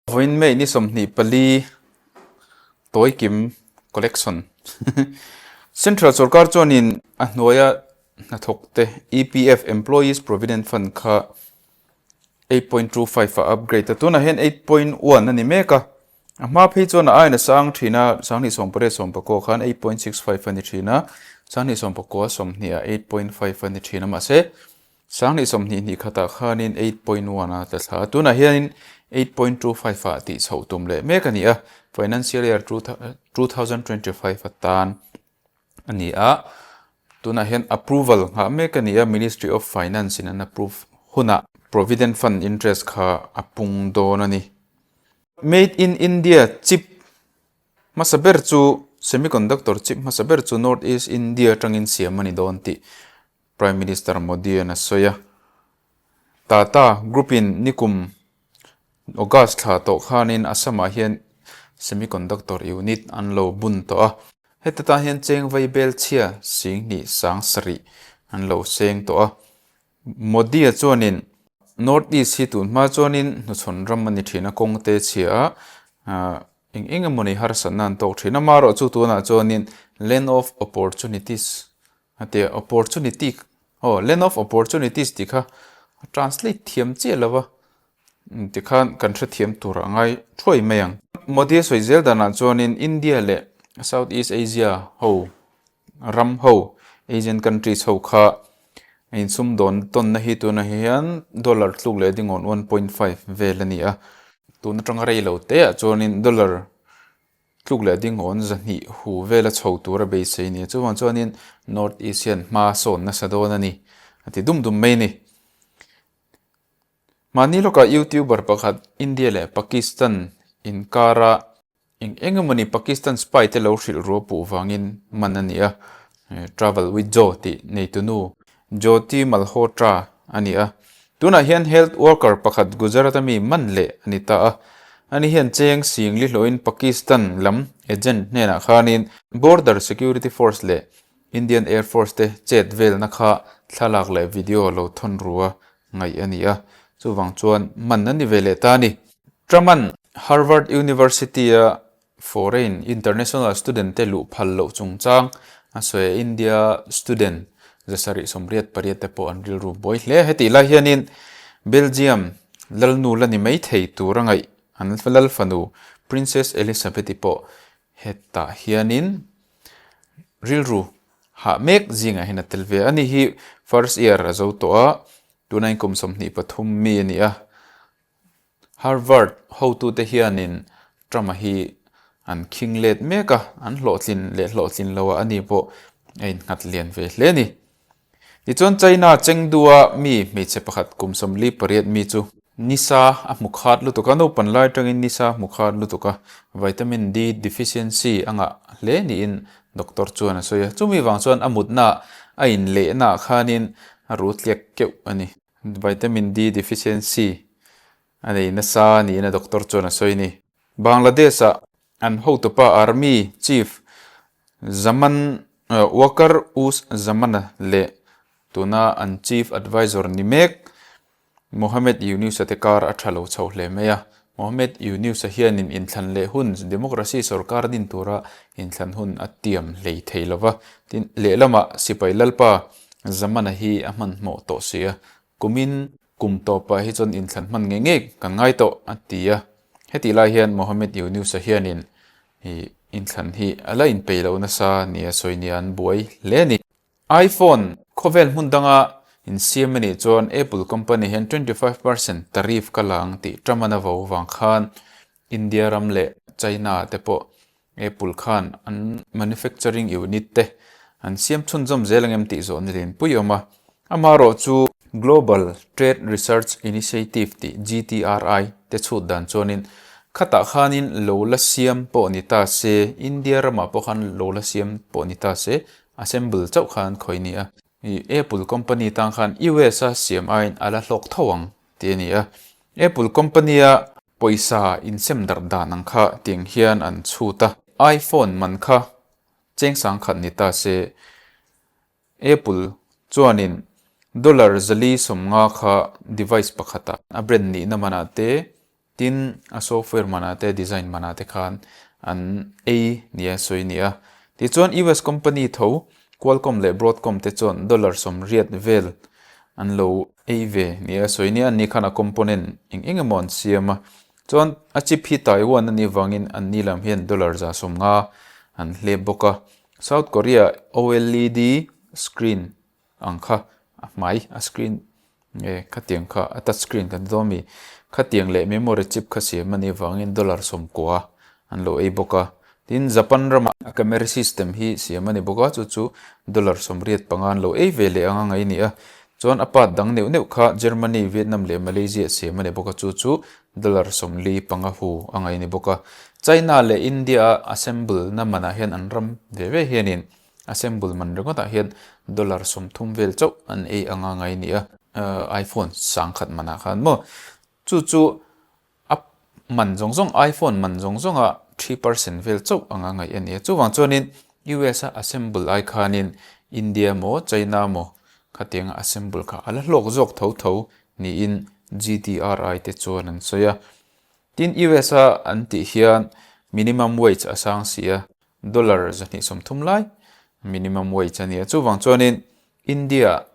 Vawiin May ni 24 tawikim collection Central sorkar chuanin a hnuaia hnathawkte EPF Employees Provident Fund kha 8.25 ah upgrade a, tunah hian 8.1 a ni mek a, a hma phei chuan a aiin a sang thin a, sanghnih sawmpariat sawmpakua khan 8.65 a ni thin a, sanghnih sawmpakua sawmhnih ah 8.5 a ni thin a mahse Sanghnih 20 hnih khatah khanin 8.1 a tla thla a, tunah hianin 8.25 ah tih chhoh tum leh mek a ni a, financial year 2025 atan a ni a, tunah hian approval nghah mek a ni a, Ministry of Finance in an approve hunah Provident Fund interest kha a pung dawn a ni. Made in India chip hmasa ber chu semiconductor chip hmasa ber chu North East India atangin siam a ni dawn tih Prime Minister Modi-a'n a sawi a. Tata Group-in nikum August thla tawh khanin Assam-ah hian semiconductor unit an lo bun tawh a. Heta tan hian cheng vai bel chhia 10,000 sarih an lo seng tawh a. Modi-a chuanin North East hi tun hma chuanin hnuchhawn ram a ni thin a, kawng te chhia a, eng eng emawni harsatna an tawk thin a. Amaherawhchu tunah chuanin Land of Opportunities A tia opportunity aw land of opportunities tih kha a translate thiam chiah lo va tikhan kan hrethiam tur a ngai thuai mai ang. Modi a sawi zel danah chuanin India leh South East Asia ho ram ho Asian countries ho kha insumdawn tawnna hi tunah hian dollar tluk leh dingawn 1.5 vel a ni a, tun atanga rei lo te ah chuanin dollar Tluk leh ding awn 200 hu vela chho tura beisei a ni. Chuvang chuanin North East hian hma sawn nasa dawn a ni a ti dum dum mai a ni. Mahni lawkah YouTuber pakhat India leh Pakistan inkara eng eng emawni Pakistan spy te lo hrilh ruah puh vangin man a ni a, Travel with Joe tih neitunu Jyoti Malhotra a ni a. Tunah hian health worker pakhat Gujarat-a mi man leh a ni ta a. Ani hian cheng singli hlawhin Pakistan lam agent hnenah khanin Border Security Force leh Indian Air Force te chet velna kha thlalak leh video lo thawn rua ngaih a ni a. Chuvang chuan man a ni ve leh ta a ni. Truman Harvard University-a Foreign international student te luh phal loh chungchang a sawi a, India student 788 te pawh an rilru buai hle. Hetih lai hianin Belgium lalnu la ni mai thei tur a ngaih an lal fanu Princess Elizabeth-i pawh hetah hianin rilru hah mek zingah hian a tel ve a. Ani hi first year a zo tawh a, tuna in kum 23 mi a ni a. Harvard hotute hianin Trump-a hi an khing let mek a, an hlawhtlin leh hlawhtlin lo a ani pawh a innghat lian ve hle a ni. Tichuan China Chengdu-a mi hmeichhe pakhat kum 48 mi chu nisa a hmu khat lutuk a, naupan lai atangin nisa a hmu khat lutuk a, vitamin D deficiency a ngah hle niin doctor chuan a sawi a, chumi vang chuan a mutnaah a inlehnaah khanin a ru tliak keuh a ni. Vitamin D deficiency a nei nasa niin a doctor chuan a sawi a ni. Bangladesh-ah an hotupa Army Chief Zaman Waqar Uz Zaman-a leh tuna an Chief Advisor ni mek Mohammed Yunus-a te kar a tha lo chho hle mai a. Mohammed Yunus-a hianin inthlan leh hun democracy sorkar din tura inthlan hun a tiam hlei thei lo va. Tin, lehlamah sipai lalpa Zamana hi a hmanhmawh tawh si a, kumin kum tawpah hi chuan inthlan hman ngei ngei kan ngai tawh a ti a. Hetih lai hian Mohammed Yunus-a hianin inthlan hi a la inpeih loh nasa nia sawi nia an buai hle a ni. iPhone khawvel hmun danga insiam a nih chuan Apple company hian 25% tariff ka la ang tih Trump-an a vo vang khan India ram leh China te pawh Apple khan an manufacturing unit te an siam chhunzawm zel ang em tih zawh ni lin pui awm a. Amaherawh chu Global Trade Research Initiative tih, GTRI, te chhut dan chuanin khatah khanin lo la siam pawh ni ta se, India ramah pawh khan lo la siam pawh ni ta se, assemble chauh khan khawi ni a. Apple company tan khan US a siam aiin a la hlawk tho ang tih a ni a. Apple company a pawisa insem darh dan ang kha tiang hian an chhut a. iPhone man kha cheng 10,000 ni ta se, Apple chuanin dollar 450 kha device pakhatah a brand nihna manah te. Tin, a software manah te, design manah te khan an ei nia sawi a ni a. Tichuan, US company tho Qualcomm leh Broadcom te chuan dollar 80 vel an lo ei ve nia sawi a ni a. Anni khan a component eng eng emaw an siam a. Chuan, a chip hi Taiwan a nih vangin anni lam hian dollar 150 an hlep bawk a. South Korea OLED screen ang kha a hmai a screen nge khatiang kha a touch screen kan ti dawn mi khatiang leh memory chip kha siam a nih avangin dollar 90 an lo ei bawk a tin Japan rama a camera system hi siam a ni bawk a chu chu dollar 85 an lo ei ve leh anga ngaih a ni a chuan a part dang neuh neuh kha Germany Vietnam leh Malaysia siam a ni bawk a chu chu dollar 45 hu a ngaih a ni bawk a China leh India a assemble na manah hian an ram ve ve hianin Assemble man ringawtah hian dollar 30 vel chauh an ei anga ngai a ni a, iPhone 10,000 manah khan maw. Chu chu a man zawng zawng, iPhone man zawng zawnga 3% vel chauh anga ngaih a ni a. Chuvang chuanin US a assemble ai khanin India maw China maw khatianga assemble kha a la hlawk zawk tho tho niin GTRI te chuan an sawi a. Tin US a an tih hian minimum wage a sang si a, Dollar 230 lai minimum wage a nia. Chuvang chuanin India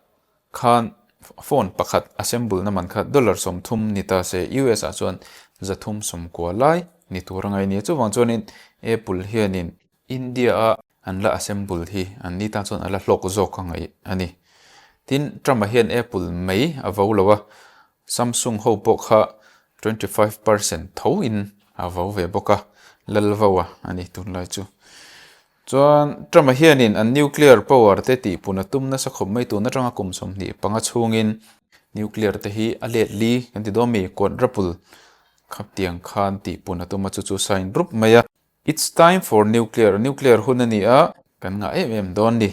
khan phone pakhat assemble na man kha dollar 30 ni ta se US ah chuan 390 lai ni tur a ngai a nia. Chuvang chuanin Apple hianin India a an la assemble hi an ni tan chuan a la hlawk zawk a ngaih a ni. Tin, Trump-a hian Apple mai a vo lo a, Samsung ho pawh kha 25% tho in a vo ve bawk a, lal vo a a ni tunlai chu. Chuan Trump-a hianin an nuclear power te tihpun a tum nasa khawp mai tun atanga kum 25 chhungin nuclear te hi a let li kan ti dawn mi quadruple khaptiang khan tihpun a tum a chu chu sign rup mai a. It's time for nuclear, nuclear hun a ni a, kan ngah em em dawn ni.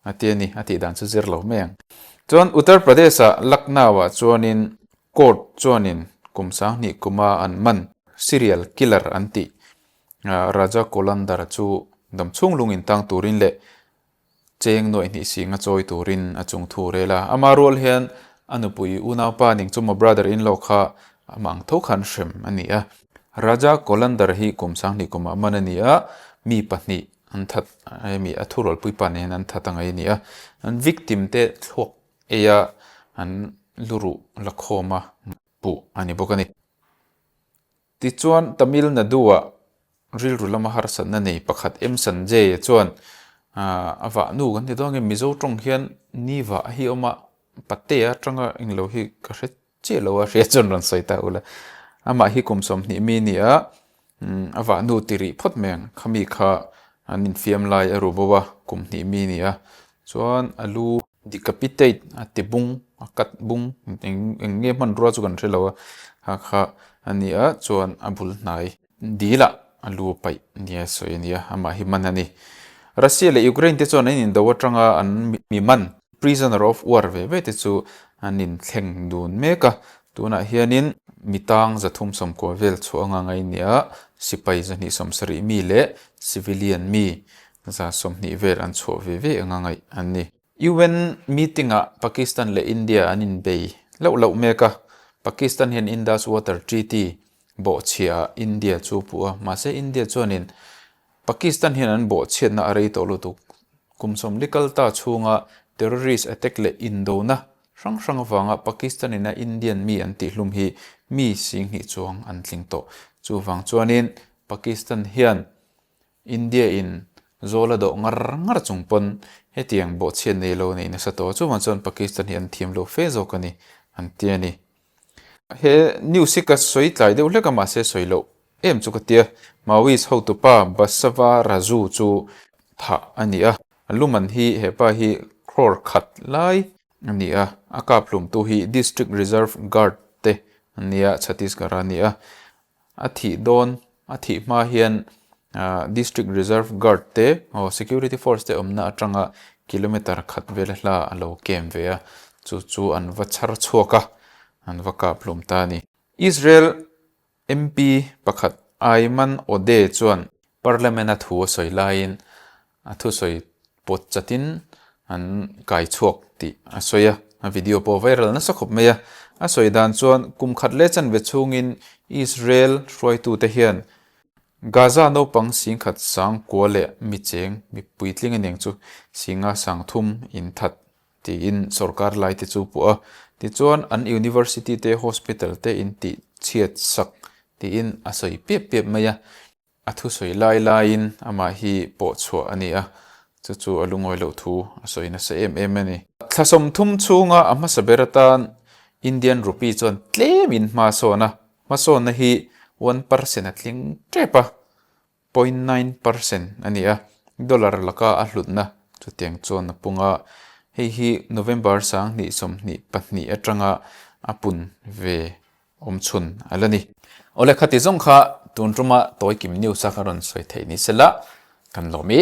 A ti a ni, a tih dan chu zir lo mai ang. Chuan Uttar Pradesh-ah Lucknow-ah chuanin court chuanin kum 2000 kuma an man serial killer an tih Raja Kolandar chu damchhung lungin tang turin leh cheng nuaih hnih singa chawi turin a chung thu rel a. Ama rual hian a nupui unaupa ning chu maw brother in-law kha amah ang tho khan hrem a ni a. Raja Kolandar hi kum 2000 kumah man a ni a, mi pahnih An that hemi a thurualpui pa nen an that a ngai a ni a, an victim te thluak ei a an luruh la khawm a puh a ni bawk a ni. Tichuan Tamil Nadu-ah rilru lama harsatna nei pakhat M Sanjay-a chuan a vah nu kan ti dawn nge Mizo tawng hian ni vah hi a awm a, Patea atanga englo hi ka hre Chiah lo a hria chuan rawn sawi ta ula. Amah hi kum 20 mi a ni a, a vah nu ti rih phawt mai ang. Khami kha an infiam lai a ru bo a, kum hnih mi a ni a. Chuan a lu decapitate a ti bung, a cut bung, eng eng nge hmanrua chu kan hre lo a, kha kha a ni a, chuan a bul hnai dilah a lu paih nia sawi a ni a, amah hi man a ni. Russia leh Ukraine te chuan an indo atanga an mi man, prisoner of war ve ve te chu an inthleng dun mek a, tunah hianin mi tang 390 vel chhuah anga ngai nia sipai 270 mi leh civilian mi 120 vel an chhuah ve ve anga ngaih an ni. UN meeting-ah Pakistan leh India an inbei loh loh mek a, Pakistan hian Indus Water Treaty Bawhchhiah India chu puh a, mahse India chuanin Pakistan hian an bawhchhiatna a rei tawh lutuk. Kum 40 kal ta chhunga terrorist attack leh indona hrang hrang avanga Pakistan ina Indian mi an tihhlum hi mi 20,000 chuang an tling tawh. Chuvang chuanin Pakistan hian India in zawl a dawh ngar ngar chung pawn hetiang bawhchhiat nei lo nei nasa tawh. Chuvang chuan Pakistan hi an thiam lo fe zawk a ni an ti a ni. He news hi ka sawi tlai deuh hlek a mahse sawi loh em chu ka tia. Maoist hotupa Basava Raju chu thah a ni a, a luman hi hepa hi crore khat lai a ni a, a kap hlumtu hi District Reserve Guard te an ni a, Chhattisgarh a ni a. A thih dawn, a thih hma hian District Reserve Guard te aw Security Force te awmna atanga kilometer khat vel hla a lo kem ve a, chu chu an va chhar chhuak a, an va kap hlum ta a ni. Israel MP pakhat Ayman Odeh chuan Parliament-a thu a sawi laiin a thusawi pawt chatin an kai chhuak tih a sawi a, a video pawh viral nasa khawp mai a. A sawi dan chuan kum khat leh chanve chhungin Israel hruaitute hian Gaza naupang singkhat sang kua leh mi cheng mi puitling aniang chu singa sang thum in that tiin sorkar lai te chu puh a. Tichuan an university te hospital te in tih chhiat sak tiin a sawi piap piap mai a. A thusawi lai laiin amah hi pawh chhuah a ni a, chu chu a lungawi loh thu a sawi nasa em em a ni. Thla 30 chhunga a hmasa ber atan Indian rupee chuan tlemin hma a sawn a, hmasawnna hi 1% a tling tep a, 0.9% a ni a, dollar laka a hlutna chutiang chuan a pung a, hei hi November 2022 atanga a pun ve awm chhun a la ni. Awle khati zawng kha tun tuma Tawikim News a ka rawn sawi theih ni sela kan lawm i.